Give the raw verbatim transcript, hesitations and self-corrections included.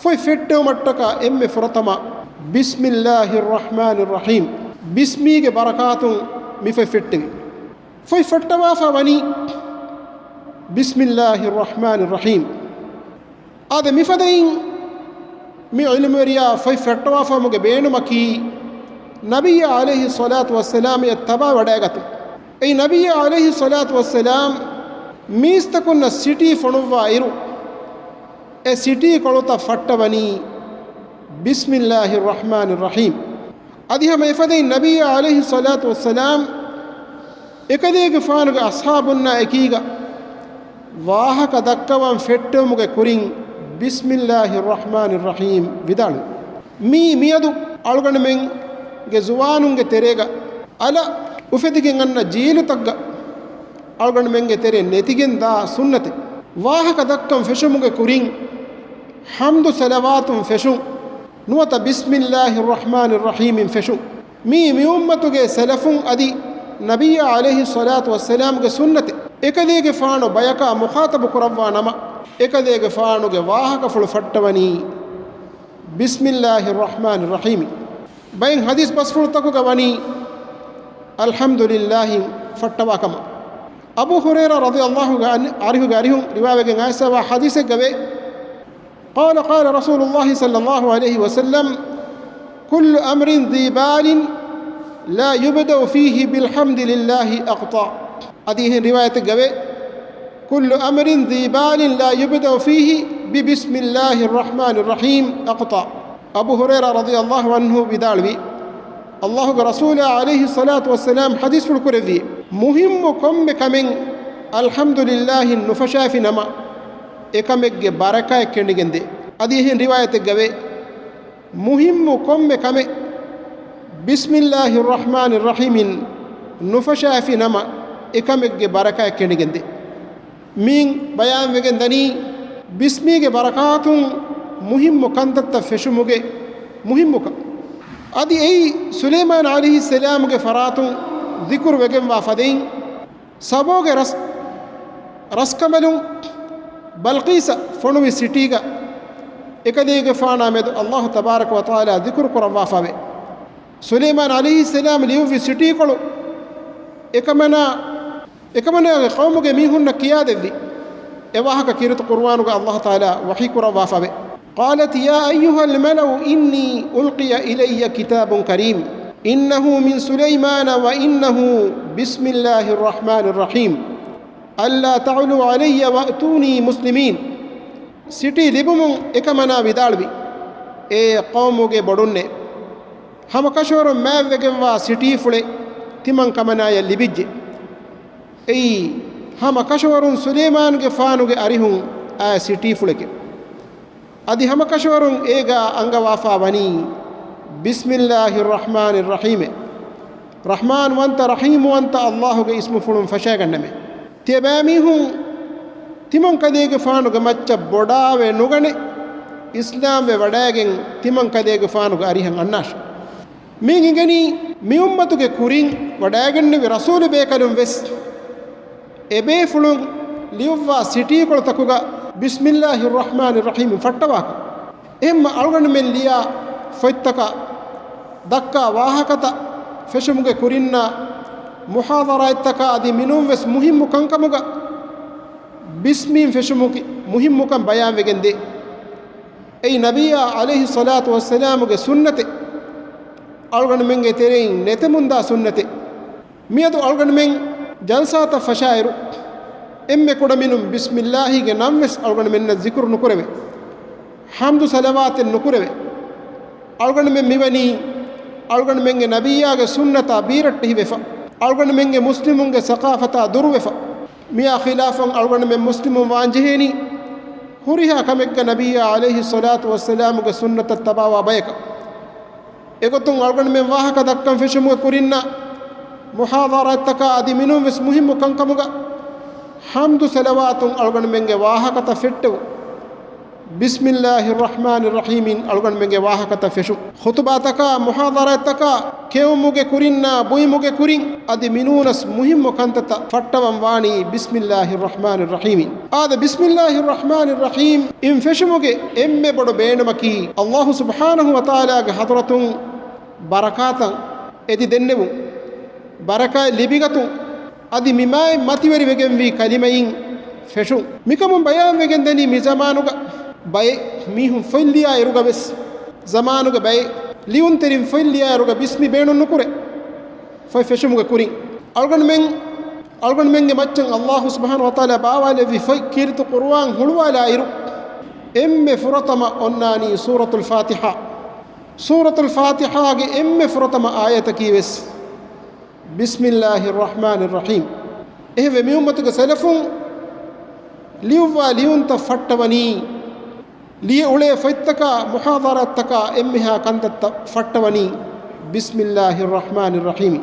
ފޮތް ފެއްޓެވުމަށްޓަކާ އެންމެ ފުރަތަމަ، بسم الله الرحمن الرحيم، ބިސްމީގެ ބަރަކާތުން މި ފޮތް ފެއްޓެވި. ފޮތް ފައްޓަވާފަ ވަނީ، بسم الله الرحمن الرحيم. އާދެ، މިފަދައިން މި ޢިލްމުވެރިޔާ ފޮތް ފައްޓަވާފަވުމުގެ ބޭނުމަކީ، ނަބިއްޔާ ޢަލައިހިއްޞަލާތު ވައްސަލާމް އެ ތަބާވަޑައިގަތުން. އެއީ، ނަބިއްޔާ ޢަލައިހިއްޞަލާތު ވައްސަލާމް މީސްތަކުންނަށް ސިޓީ ފޮނުއްވާ އިރު، އެ ސިޓީ ކޮޅުތައް ފައްޓަވަނީ، بسم الله الرحمن الرحيم. އަދި ހަމަ އެފަދައިން ނަބިއްޔާ ޢަލައިހިއްޞަލާތު ވައްސަލާމް އެކަލޭގެފާނުގެ އަޞްޙާބުންނާ އެކީގަ ވާހަކަ ދައްކަވަން ފެއްޓެވުމުގެ ކުރިން، بسم الله الرحمن الرحيم ވިދާޅުވި. މީ މިއަދު އަޅުގަނޑުމެންގެ ޒުވާނުންގެ ތެރޭގަ އަލަށް އުފެދިގެން އަންނަ ޖީލުތައްގަ އަޅުގަނޑުމެންގެ ތެރެއިން ނެތިގެން ދާ ސުންނަތެއް. ވާހަކަ ދައްކަން ފެށުމުގެ ކުރިން، ޙަމްދު ޞަލަވާތުން ފެށުން، ނުވަތަ بسم الله الرحمن الرحيم އިން ފެށުން. މީ މި އުއްމަތުގެ ސަލަފުން އަދި ނަބިއްޔާ ޢަލައިހިއްޞަލާތު ވައްސަލާމްގެ ސުންނަތެއް. އެކަލޭގެފާނު ބަޔަކާ މުޚާޠަބު ކުރައްވާ ނަމަ، އެކަލޭގެފާނުގެ ވާހަކަފުޅު ފައްޓަވަނީ، بسم الله الرحمن الرحيم. ބައެއް ޙަދީޘް ބަސްފުޅުތަކުގަ ވަނީ، الحمد لله އިން ފައްޓަވާ ކަމަށް. އަބޫ ހުރައިރާ ރަޟިޔަﷲ ޢަންހުގެ އަރިހުގެ އަރިހުން ރިވާވެގެން އައިސްފަވާ ޙަދީޘެއްގަވޭ، قال قال رسول الله صلى الله عليه وسلم، كل أمر ذي بال لا يبدأ فيه بالحمد لله أقطع. އަދި އެހެން ރިވާޔަތެއްގަވޭ، كل أمر ذي بال لا يبدأ فيه ببسم الله الرحمن الرحيم أقطع. އަބޫ ހުރައިރާ ރަޟިޔަﷲ ޢަންހު ވިދާޅުވީ، ﷲގެ ރަސޫލާ ޢަލައިހިއްޞަލާތު ވައްސަލާމް ޙަދީޘްފުޅު ކުރެއްވީ، މުހިއްމު ކޮންމެ ކަމެއް الحمد لله އިން ނުފަށާފި ނަމަ، އެކަމެއްގެ ބަރަކާތް ކެނޑިގެންދޭ. އަދި އެހެން ރިވާޔަތެއްގަވޭ، މުހިއްމު ކޮންމެ ކަމެއް بسم الله الرحمن الرحيم އިން ނުފަށާފި ނަމަ، އެކަމެއްގެ ބަރަކާތް ކެނޑިގެންދޭ. މިއިން ބަޔާންވެގެން ދަނީ، ބިސްމީގެ ބަރަކާތުން މުހިއްމު ކަންތައްތައް ފެށުމުގެ މުހިއްމުކަން. އަދި އެއީ ސުލައިމާނު ޢަލައިހިއްސަލާމުގެ ފަރާތުން ޛިކުރު ވެގެންވާ ފަދައިން، ސަބޯގެ ރަސް، ރަސްކަނބަލުން ބަލްޤީސަށް ފޮނުވި ސިޓީގަ އެކަލޭގެފާނާ މެދު ﷲ ތަބާރަކަ ވަތަޢާލާ ޛިކުރު ކުރައްވާފަވޭ. ސުލައިމާނު ޢަލައިހިއްސަލާމް ލިޔުއްވި ސިޓީކޮޅު އެކަމަނާ، އެކަމަނާގެ ޤައުމުގެ މީހުންނަށް ކިޔާދެއްވި. އެވާހަކަ ކީރިތި ޤުރުއާނުގަ ﷲ ތަޢާލާ ވަޙީ ކުރައްވާފަވޭ. قالت يا أيها الملأ إني ألقي إلي كتاب كريم إنه من سليمان وإنه بسم الله الرحمن الرحيم ألا تعلوا علي وأتوني مسلمين. ސިޓީ ލިބުމުން އެކަމަނާ ވިދާޅުވި، އޭ ޤައުމުގެ ބޮޑުންނޭ! ހަމަކަށަވަރުން މާތްވެގެންވާ ސިޓީފުޅެއް ތިމަން ކަމަނާޔަށް ލިބިއްޖެ. އެއީ، ހަމަކަށަވަރުން ސުލައިމާނުގެފާނުގެ އަރިހުން އާ ސިޓީފުޅެކޭ. އަދި ހަމަކަށަވަރުން އޭގާ އަންގަވާފާ ވަނީ، بسم الله الرحمن الرحيم. ރަޙްމާންވަންތަ ރަޙީމްވަންތަ ﷲގެ އިސްމުފުޅުން ފަށައިގަންނަމޭ. ތިޔަބައިމީހުން ތިމަން ކަލޭގެފާނުގެ މައްޗަށް ބޮޑާވެ ނުގަނެ، އިސްލާމްވެ ވަޑައިގެން ތިމަން ކަލޭގެފާނުގެ އަރިހަށް އަންނާށި. މިއިން އިނގެނީ، މި އުއްމަތުގެ ކުރިން ވަޑައިގެންނެވި ރަސޫލު ބޭކަލުން ވެސް އެބޭފުޅުން ލިޔުއްވާ ސިޓީކޮޅުތަކުގަ بسم الله الرحمن الرحيم ފައްޓަވާކަން. އެހެންމަ އަޅުގަނޑުމެން ލިޔާ ފޮތްތަކަށް ދައްކާ ވާހަކަތައް ފެށުމުގެ ކުރިންނާ، މުޙާޟަރާތްތަކާ އަދި މިނޫންވެސް މުހިއްމު ކަންކަމުގަ ބިސްމީން ފެށުމުގެ މުހިއްމުކަން ބަޔާންވެގެންދޭ. އެއީ ނަބިއްޔާ ޢަލައިހިއްޞަލާތު ވައްސަލާމުގެ ސުންނަތެއް. އަޅުގަނޑުމެންގެ ތެރެއިން ނެތެމުންދާ ސުންނަތެއް. މިއަދު އަޅުގަނޑުމެން ޖަލްސާތައް ފަށާއިރު، އެންމެ ކުޑަމިނުން ބިސްމިއްލާހީގެ ނަންވެސް އަޅުގަނޑުމެންނަށް ޒިކުރު ނުކުރެވޭ. ޙަމްދު ޞަލަވާތެއް ނުކުރެވޭ. އަޅުގަނޑުމެން މިވަނީ އަޅުގަނޑުމެންގެ ނަބިއްޔާގެ ސުންނަތާ ބީރައްޓެހިވެފަ، އަޅުގަނޑުމެންގެ މުސްލިމުންގެ ސަޤާފަތާ ދުރުވެފަ. މިއާ ޚިލާފަށް އަޅުގަނޑުމެން މުސްލިމުން ވާންޖެހޭނީ، ހުރިހާ ކަމެއްގަ ނަބިއްޔާ ޢަލައިހިއްޞަލާތު ވައްސަލާމުގެ ސުންނަތަށް ތަބާވާ ބަޔަކަށް. އެގޮތުން އަޅުގަނޑުމެން ވާހަކަ ދައްކަން ފެށުމުގެ ކުރިންނަށް، މުޙާޟަރާތްތަކާ އަދި މިނޫންވެސް މުހިއްމު ކަންކަމުގަ ޙަމްދު ޞަލަވާތުން އަޅުގަނޑުމެންގެ ވާހަކަތައް ފެއްޓެވުން. ބިސްމިއްލާހިއްރަޙްމާނިއްރަޙީމް އިން އަޅުގަނޑުމެންގެ ވާހަކަތައް ފެށުން. ޚުޠުބާތަކާ، މުޙާޟަރާތަކާ، ކެއުމުގެ ކުރިންނާ ބުއިމުގެ ކުރިން އަދި މިނޫނަސް މުހިއްމު ކަންތައްތައް ފައްޓަވަން ވާނީ ބިސްމިއްލާހިއްރަޙްމާނިއްރަޙީމް އިން. އާދެ، ބިސްމިއްލާހިއްރަޙްމާނިއްރަޙީމް އިން ފެށުމުގެ އެންމެ ބޮޑު ބޭނުމަކީ، އައްލާހު ސުބްޙާނަހު ވަތަޢާލާގެ ޙަޟްރަތުން ބަރަކާތަށް އެދި ދެންނެވުން، ބަރަކާތް ލިބިގަތުން، އަދި މިމާތް މަތިވެރިވެގެންވީ ކަލިމައިން ފެށުން. މިކަމުން ބަޔާންވެގެންދަނީ މިޒަމާނުގަ ބައެއް މީހުން ފޮތްލިޔާ އިރުގަ ވެސް، ޒަމާނުގެ ބައެއް ލިޔުންތެރިން ފޮތްލިޔާ އިރުގަ ބިސްމި ބޭނުން ނުކުރޭ. ފޮތް ފެށުމުގެ ކުރިން އަޅުގަނޑުމެން، އަޅުގަނޑުމެންގެ މައްޗަށް އައްލާހު ސުބްޙާނަހު ވަތަޢާލާ ބާވާލެއްވި ފޮތް ކީރިތި ޤުރުއާން ހުޅުވާލާ އިރު، އެންމެ ފުރަތަމަ އޮންނާނީ ސޫރަތުލް ފާތިޙާ. ސޫރަތުލް ފާތިޙާގެ އެންމެ ފުރަތަމަ އާޔަތަކީ ވެސް ބިސްމިއްލާހިއްރަޙްމާނިއްރަޙީމް. އެހެންވެ، މި އުއްމަތުގެ ސަލަފުން ލިޔުއްވާ ލިޔުންތައް ފައްޓަވަނީ، ލިޔެ އުޅޭ ފޮތްތަކާ، މުޙާޟަރާތްތަކާ އެންމެހާ ކަންތައްތައް ފައްޓަވަނީ ބިސްމިއްލާހިއްރަޙްމާނިއްރަޙީމް.